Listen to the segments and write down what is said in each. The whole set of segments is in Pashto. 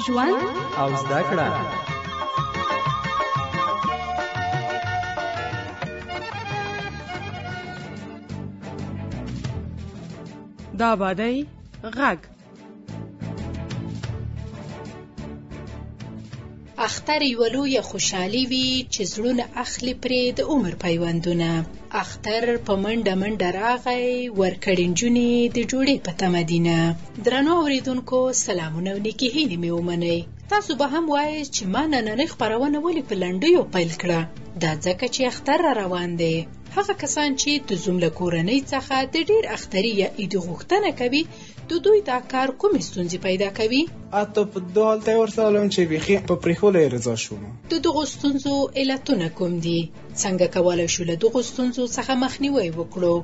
ژوند او زده کړه. د آبادۍ غږ. اختر یوه لویه خوشحالي وي چې زړونه اخلي پرې د عمر پیوندونه. اختر په منډه منډه راغی، ورکړې نجونې د جوړې په تمه دینه. درنو اوریدونکو، سلامونه او نیکې هیلې مې ومنئ. تاسو به هم وایئ چې ما نننۍ خپرونه ولې په لنډیو پیل کړه؟ دا ځکه چې اختر را روان دی. هغه کسان چې د زوم له کورنۍ څخه د ډیر اختري یا عیدي غوښتنه کوي، د دوی دا کار کومې ستونزې پیدا کوي؟ حتی په دوه حالته یې ورسولم چې بیخي په پرېښولو یې رضا شوم. د دغو ستونزو علتونه کوم دي؟ څنګه کولی شو له دغو ستونزو څخه مخنیوی وکړو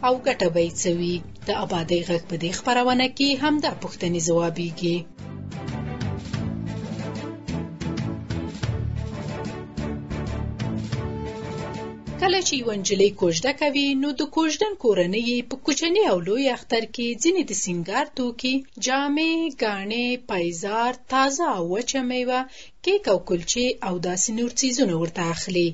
او ګټه به یې څه وي؟ د آبادۍ غږ په دې خپرونه کې همدا پوښتنې ځوابیږي. کله چې یوه نجلۍ کوژده کوي، نو د کوژدن کورنۍ یې په کوچني او لوی اختر کې ځینې د سینګار توکي، جامې، ګاڼې، پایزار، تازه او وچه میوه، کیک او کلچې او داسې نور څیزونه ورته اخلي.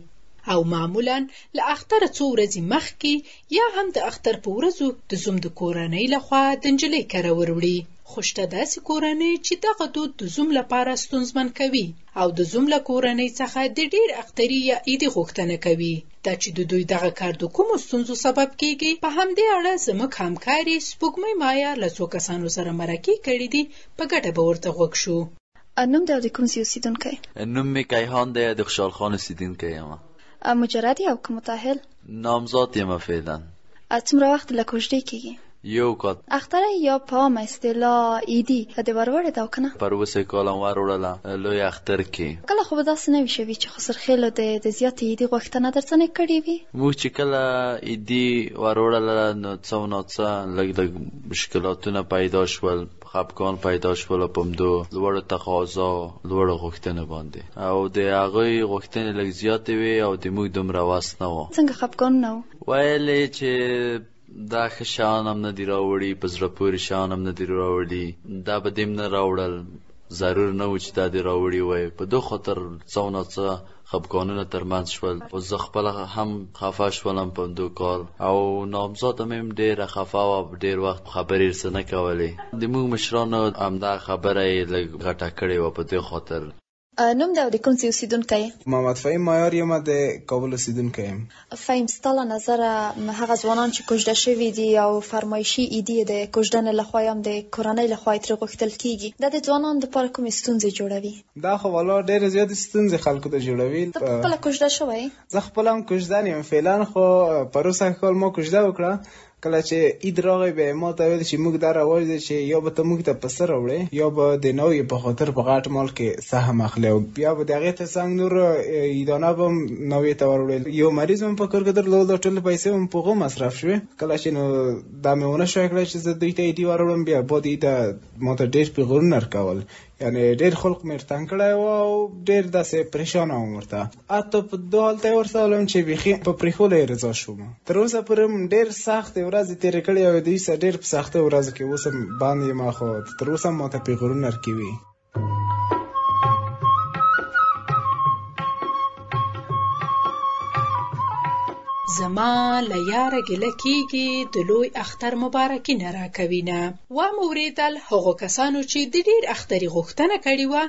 او معمولا له اختره څو ورځې مخکې یا هم د اختر په ورځو د زوم د کورنۍ لخوا د نجلۍ کره وروړي. خو شته داسې کورنۍ چې دغه دود د زوم لپاره ستونزمن کوي او د زوم له کورنۍ څخه د ډېر اختري یا عیدي غوښتنه کوي. دا چې د دوی دغه کار د کومو ستونزو سبب کېږي، په همدې اړه زموږ همکارې سپوږمۍ مایا له څو کسانو سره مرکې کړې دي، په ګډه به ورته غوږ شو. نوم دی او د کوم ځای اوسېدونکی؟ نوم مې کیهان دی، د خوشحال خان اوسېدونکی یم. مجرد یې او که متاهل؟ نامزاد یم فعلا. څومره وخت له کوژدې کېږي؟ یو کال. اختر یا په عامه اصطلاح عیدي د وروړې ده او که نه؟ پروسږ کال هم وروړله لوی اختر کې. کله خو به داسې نه وي شوي چې خسرخېلو د د زیاتې عیدي غوښتنه درڅنې کړې وي؟ موږ چې کله عیدي وروړله نو څه و ناڅه لږ لږ مشکلاتونه پیدا شول، خپګان پیدا شول په همدو لوړو تقاضا لوړو غوښتنو باندې، او د هغوی غوښتنې لږ زیاتې وې او د موږ دومره وس نه و. څنګه خپګانونه وو؟ ویل یې چې دا ښه شیان هم نه دي راوړي، په زړه پورې شیان هم نه دي راوړي، دا به دې هم نه راوړل، ضرور نه و چې دا دې راوړي وای. په دو خاطر څه و ناڅه خپګانونه ترمنځ شول. خو زه خپله هم خفه شولم په همدو کار، او نامزاده مې هم ډېره خفه وه، ډېر وخت خبرې یې څه نه کولې. د موږ مشرانو همدا خبره یې لږ غټه کړې وه په دې خاطر. نوم دی او د کوم ځای اوسېدونکی یې؟ محمد فهیم مایار یم، د کابل اوسېدونکی یم. فهیم، ستا له نظره هغه ځوانان چې کوژده شوي دي او فرمایشي عیدي یې د کوژدنې له خوا یا هم د کورنۍ له خوا یې ترې غوښتل کېږي، دا د ځوانانو لپاره کومې ستونزې جوړوي؟ دا خو والله ډېرې زیاتې ستونزې خلکو ته جوړوي. ته پخپله کوژده شوی یې؟ زه خپله هم کوژدن یم فعلا، خو پروسږ کال ما کوژده وکړه. کله چې عید راغی بیا یې ما ته ویل چې موږ دا رواج دی چې یا به ته موږ ته پسه راوړې یا به د نوې په خاطر په غټ مال کې سهم اخلې، او بیا به د هغې تر څنګ نور عیدانه به هم نوې ته وروړې. یو مریض هم په کور کې درلود، دا ټولې پیسې هم په هغو مصرف شوې. کله چې نو دا مې ونه شوای کړی چې زه دوی ته عیدي وروړم، بیا بعد عیده ما ته ډېر پیغورونه راکول، یعنی ډېر خلق مې تنګ کړی و او ډېر داسې پریشانه وم ورته. حتی په دوه حالته یې ورسولم چې بیخي په پرېښولو یې رضا شوم. تر اوسه پورې هم ډېر سختې ورځې تېرې کړې او دوی سره ډېر په سختو ورځو کې اوس هم بند یم، خو تر اوسه هم ماته پیغورونه راکوي. زما له یاره ګیله کیږي، د لوی اختر مبارکي نه راکوینه. وامو ورېدل هغو کسانو چې د ډېر اختري غوښتنه کړې وه،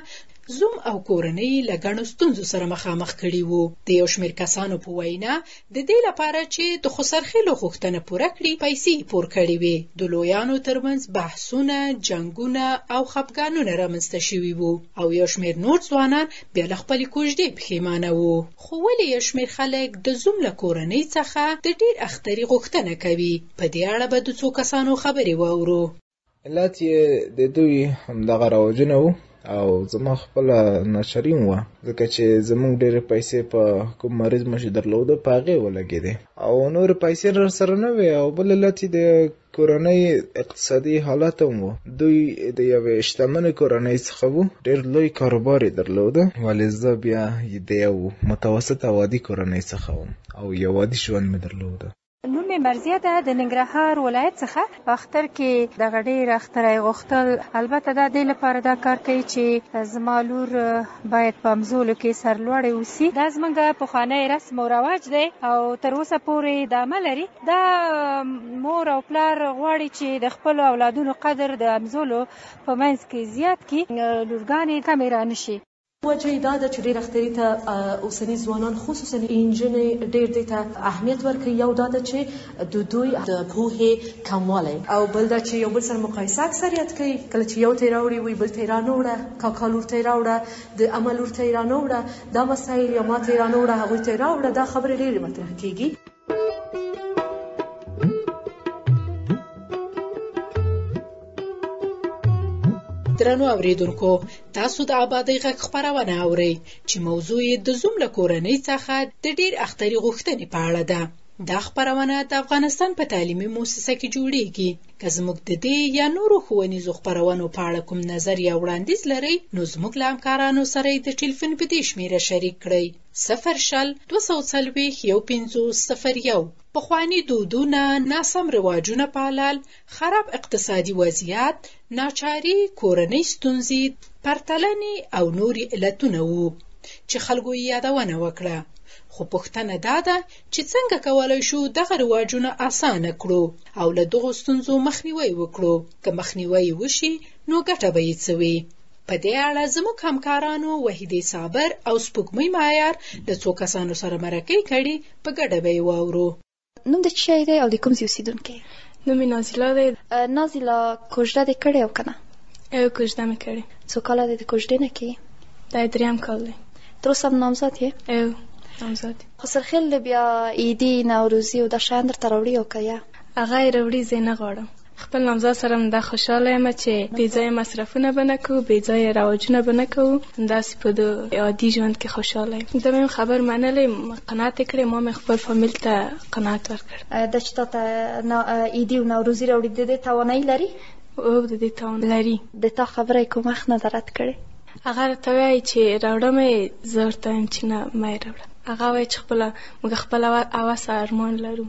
زوم او کورنۍ یې له ګڼو ستونزو سره مخامخ کړي وو. د یو شمېر کسانو په وینا، د دې لپاره چې د خسرخېلو غوښتنه پوره کړي، پیسې یې پور کړې وې. د لویانو ترمنځ بحثونه، جنګونه او خپګانونه رامنځته شوي وو او یو شمېر نور ځوانان بیا له خپلې کوژدې پښېمانه وو. خو ولې یو شمېر خلک د زوم له کورنۍ څخه د ډېر اختري غوښتنه کوي؟ په دې اړه به د څو کسانو خبرې واورو. علت یې د دوی همدغه رواجونه وو او زما خپله ناچاري هم وه، ځکه چې زموږ ډېرې پیسې په کوم مریض مو چې درلوده په هغې ولګېدې او نورې پیسې راسره نه وې. او بل علت یې د کورنۍ اقتصادي حالت هم و. دوی د یوې شتمنې کورنۍ څخه وو، ډېر لوی کاروبار یې درلوده، ولې زه بیا د یو متوسط او عادي کورنۍ څخه وم او یو عادي ژوند مې درلوده. نوم مې مرضیه ده، د ننګرهار ولایت څخه. په اختر کې دغه ډېر اختری غوښتل، البته دا دې لپاره دا کار کوي چې زما لور باید په همزولو کې سرلوړې اوسي. دا زمونږ پخوانی رسم او رواج دی او تر اوسه پورې ادامه لري. دا مور او پلار غواړي چې د خپلو اولادونو قدر د همزولو په منځ کې زیات کړي، لورګانې کمې رانه شي. وجه یې دا ده چې ډېر اختري ته اوسني ځوانان خصوصا انجنې ډېر دې ته اهمیت ورکوي. یو دا ده چې د دوی د پوهې کموالی، او بل دا چې یو بل سره مقایسه اکثریت کوي. کله چې یو ته یې راوړي وي بل ته یې رانه وړه، کاکا لور ته یې راوړه، د امه لور ته یې رانه وړه، دا مسایل یا ما ته یې رانه وړه هغوی ته یې راوړه، دا خبرې ډېرې مطرح کېږي. درنو اوریدونکو، تاسو د آبادۍ غږ خپرونه اورئ چې موضوع یې د زوم له کورنۍ څخه د ډیر اختري غوښتنې په اړه ده. دا خپرونه د افغانستان په تعلیمي موسسه کې جوړیږي. که زموږ د دې یا نورو ښوونیزو خپرونو په اړه کوم نظر یا وړاندیز لرئ، نو زموږ له همکارانو سره یې د ټلیفون په دې شمېره شریک کړئ: 0 20 240 15 01. پخواني دودونه، ناسم رواجونه پالل، خراب اقتصادي وضعیت، ناچاري، کورنۍ ستونزې، پرتلنې او نور یې علتونه وو چې خلکو یې یادونه وکړه. خو پوښتنه دا ده چې څنګه کولی شو دغه رواجونه اسانه کړو او له دغو ستونزو مخنیوی وکړو؟ که مخنیوی یې وشي نو ګټه به یې څه وي؟ په دې اړه زموږ همکارانو وحیدې صابر او سپوږمۍ معیار له څو کسانو سره مرکې کړي، په ګډه به یې واورو. نوم د څه شی دی او د کوم ځای اوسېدونکی؟ نوم مې نازیلا دی. نازیلا، کوژده دې کړې او که نه؟ او کوژده مې کړې. څو کاله دې د کوژدې نه کېږي؟ دا یې دریم کال دی. تر اوسه هم نامزاد یې؟ او نامزاد یم. خسرخېل دې بیا عیدي، نوروزي او دا شیان درته راوړي او که یا؟ هغه یې راوړي، زه یې نه غواړم. خپل نامزاد سره هم دا خوشحاله یم چې بې ځایه مصرفونه به نه کوو، بې ځایه رواجونه به نه کوو، همداسې په د عادي ژوند کې خوشحاله یم. ده مې خبر منلې، قناعت یې کړی، ما مې خپل فامیل ته قناعت ورکړ. دا چې تا ته عیدي او نوروزي راوړي، د دې توانایي لري؟ هو، د دې توان لري. د تا خبره یې کوم وخت نه ده رد کړې؟ هغه راته وایي چې راوړم یې، زه ورته وایم چې نه، مه یې راوړه. هغه وایي چې خپله موږ خپله هوس ارمان لرو.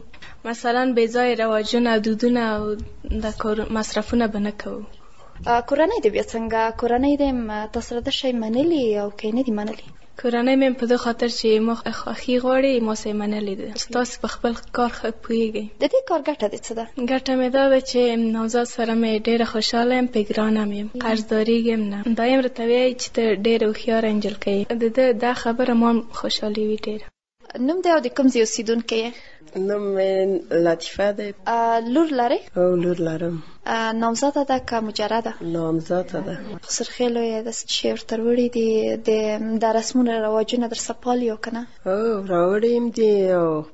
مثلا بې ځایه رواجونه، دودونه او د کور مصرفونه به نه کوو. کورنۍ دې بیا څنګه؟ کورنۍ دې تا سره د شی منلي او که نه دي منلي؟ کورنۍ مې په دې خاطر چې ما خوښي غواړي، ما سره منلې ده چې تاسو په خپل کار ښه پوهېږئ. د دې کار ګټه دې څه ده؟ ګټه مې دا ده چې نامزاد سره مې ډېره خوشحاله یم، په ګران هم یم، قرضدارېږم نه. دایم راته وایي چې ته ډېره هوښیاره نجلکۍ یې. د ده دا خبره ما هم خوشحالوي ډېره. نوم دی او د کوم ځای اوسېدونکی یې؟ نوم مې لطیفه دی. لور لرې؟ هو، لور لرم. نامزاده ده که مجرده؟ نامزاده ده. خسرخېلو یې داسې څه شی ورته راوړي دي؟ د دا رسمونه رواجونه درسره پالي او که نه؟ هو، راوړي هم دي او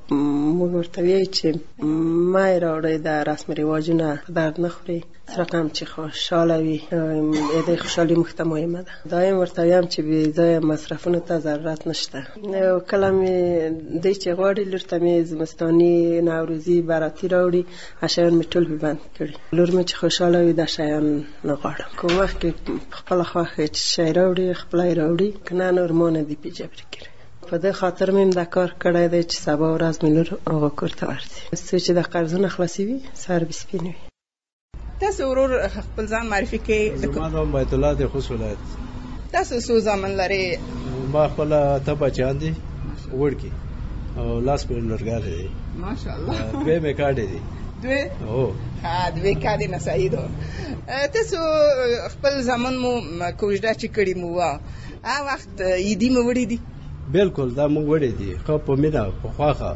موږ ورته وایو چې مه یې راوړئ، دا رسم رواجونه په درد نه خوري. رقم چې خوشحاله وي، د خوشحالي موږ ته مهمه ده. دایم ورته وایم چې بې ځایه مصرفونو ته ضرورت نشته. کله مې دی چې غواړي لور ته مې زمستاني، نوروزي، براتي راوړي، شیان مې ټول بند کړي. لور مې چې خوشحاله وي، دا شیان نه غواړم. کوم وخت کې خپله خوښه چې شی راوړي، خپله یې راوړي، که نه نور ما نه دي پې جبري کړي. په دې خاطر مې دا کار کړی دی چې سبا ورځ مې لور هغه کور ته ورځي، څو چې د قرضونه خلاصوي، سر به سپین وي. تاسو ورور خپل ځان معرفي کړئ. زما نوم بیت الله دی، خوست ولایت. تاسو څو زامن لرئ؟ ما خپل اته بچیان دي، وړکي او لاس پورې لورګانې دي. ماشاءالله. دوې مې کاډې دي. دوې؟ هو. ها، دوې کاډې نه صحیح ده. تاسو خپل زامن مو کوژده چې کړي مو وه، هغه وخت عیدي مو وړي دي؟ بالکل، دا مونږ وړي دي، ښه په مینه، په خوښه.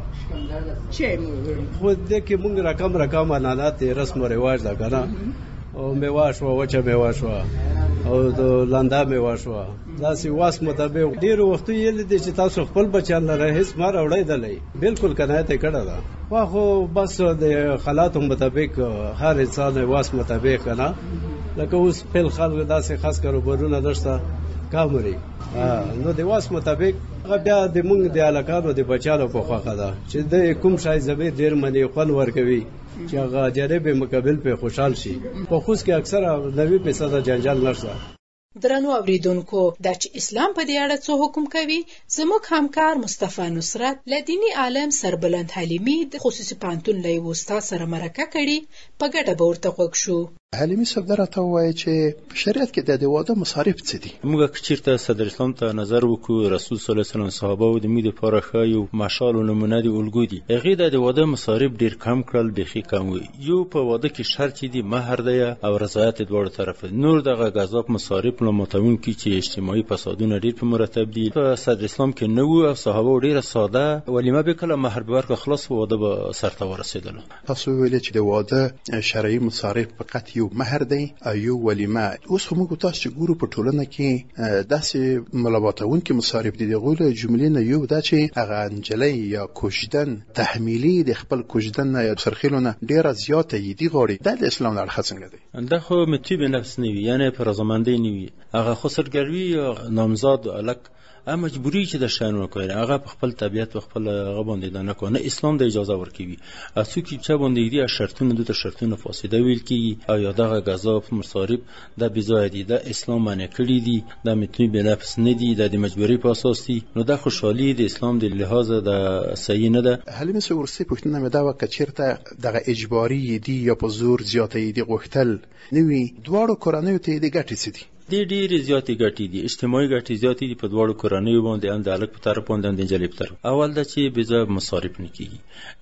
چې مو وړي؟ خو دې کې مونږ رقم رقم عنعنات، رسم و رواج ده که نه، او میوه شوه، وچه میوه شوه او د لنده میوه شوه، داسې واس مطابق. ډېرو وختو یې لیدي چې تاسو خپل بچیان لرئ، هېڅ ما راوړی دلی، بالکل قناعت یې کړی ده. خو بس د حالاتو مطابق هر انسان واس مطابق که نه، لکه اوس خپل خلک داسې خاص کاروبارونه نشته، کم لري، نو د واس مطابق هغه بیا د مونږ د هلکانو د بچیانو په خوښه ده چې د کوم شی ضمیر ډېر مني، خوند ورکوي چې هغه جانب مقابل په خوشحال شي. په خوست کې اکثره 90% جنجال نشته. درنو اوریدونکو، دا چې اسلام په دې اړه څه حکم کوي، زموږ همکار مصطفی نصرت له دیني عالم سربلند حلیمي د خصوصي پوهنتون له یوه استاد سره مرکه کړې، په ګډه به ورته غوږ شو. حلیمي صاحب دا راته ووایه چې په شریعت کې د واده مصارف څه دي؟ موږ که چیرته صدر اسلام ته نظر وکړو، رسول صلی الله علیه وسلم صحابه و د موږ لپاره ښه یو مشال او نمونه دي، الګو دي. هغې دا د واده مصارف ډیر کم کړل، بیخي کم وو. یو په واده کې شرط چې دي مهر دی او رضایت دواړو طرفه دي. نور دغه ګذاب مصارف له ماتوونکي چې اجتماعي فسادونه ډیر په مرتب دي په صدر اسلام کې نه وو او صحابه ډیره ساده ولیمه به کله مهر به ورکړه خلاص واده به سرته ورسېدلو. تاسو وویل چې د واده شرعي مصارف فقط یو مهر دی او یو ولیمه. اوس خو موږ تاسو چې ګورو په ټولنه کې داسې ملامتوونکي مصارف دي، د هغوی له جملې نه یو دا چې هغه نجلۍ یا کوژدن تحمیلي د خپل کوژدن نه یا سرخیلو نه ډیره زیاته عیدي غواړي. دا د اسلام له اړخه څنګه دی؟ دا خو مطیب نفس نه وي، یعنې په رضامندۍ نه وي. هغه خسرګروي یا نامزاد هلک هغه مجبوري چې د شیانو کوي، هغه په خپل طبیعت په خپل هغه باندې دا نه کوي، نه اسلام د اجازه ورکوي. څوک چې چا باندې دي شرطونه دوی ته شرطونه فاسده ویل کیږي او یا دغه غذاب مصارف دا بې ځایه دي، دا اسلام منع کړي دي، دا متنی بې نفس نه دي، دا د مجبورۍ په اساس دي. نو دا خوشحالي د اسلام د لحاظه دا صحیح نه ده. حلیمي صاحب وروستۍ پوښتنه مې دا وه، که چېرته دغه اجباري عیدي یا په زور زیاته عیدي غوښتل نه وي، دواړو کورنیو ته یې د ګټې څه دي؟ دې ډېرې زیاتې ګټې دي، اجتماعي ګټې زیاتې دي په دواړو کورنیو باندې، هم د هلک په طرف باندې هم د نجلۍ په طرف. اول دا چې بې ځایه مصارف نه کېږي،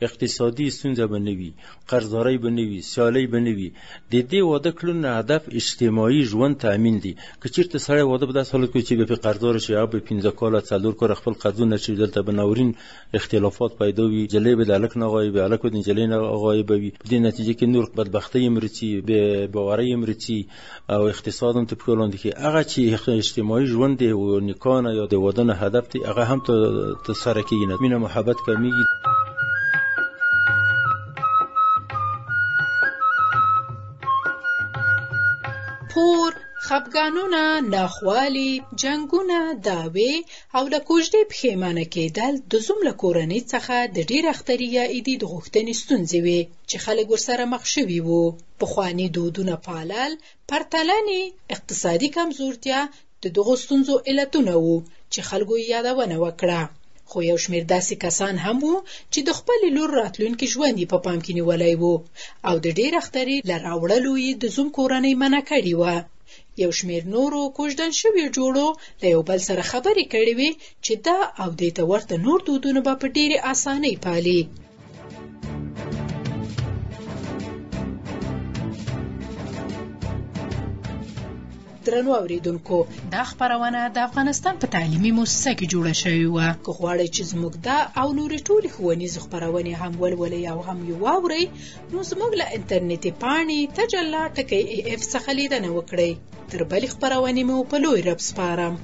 اقتصادي ستونزه به نه وي، قرضدارۍ به نه وي، سیالۍ به نه وي. د دې واده کړلو نه هدف اجتماعي ژوند تامین دی. که چېرته سړی واده په داسې حالت کوي چې بیا پرې قرضدار شي، هغه به 5 کاله 4 کاله خپل قرضونه چې دلته به ناورین اختلافات پیدا وي، نجلۍ به د هلک نه غایبه، هلک به د نجلۍ نه غایبه وي. په دې نتیجه کې نور بدبختۍ هم رڅي، بې باورۍ هم رڅي او اقتصاد هم تر پښو لاندې کېږي. هغه چې اجتماعي ژوند دی او نکاح نه یا د واده نه هدف دی، هغه هم ترسره کېږي نه، مینه محبت کمېږي. پور، خپګانونه، ناخوالي، جنګونه، دعوې او له کوژدې پښېمانه کېدل د زوم له کورنۍ څخه د ډېر اختري یا عیدي د غوښتنې ستونزې وې چې خلک ورسره مخ شوي وو. پخواني دودونه پالل، پرتلنې، اقتصادي کمزورتیا د دغو ستونزو علتونه وو چې خلکو یې یادونه وکړه. خو یو شمېر داسې کسان هم وو چې د خپلې لور راتلونکي ژوند یې په پام کې نیولی وو او د ډېر اختري له راوړلو یې د زوم کورنۍ منع کړې وه. یو شمېر نورو کوژدن شویو جوړو له یو بل سره خبرې کړې وې چې دا او دې ته ورته نور دودونه به په ډېرې اسانۍ پالي. درنو اوریدونکو، دا خپرونه د افغانستان په تعلیمي موسسه کې جوړه شوې وه. که غواړئ چې زموږ دا او نورې ټولې ښوونیزې خپرونې هم ولولئ او هم یې واورئ، نو زموږ له انټرنیټي پاڼې تجلا.af څخه لیدنه وکړئ. تر بلې خپرونې مو په لوی رب سپارم.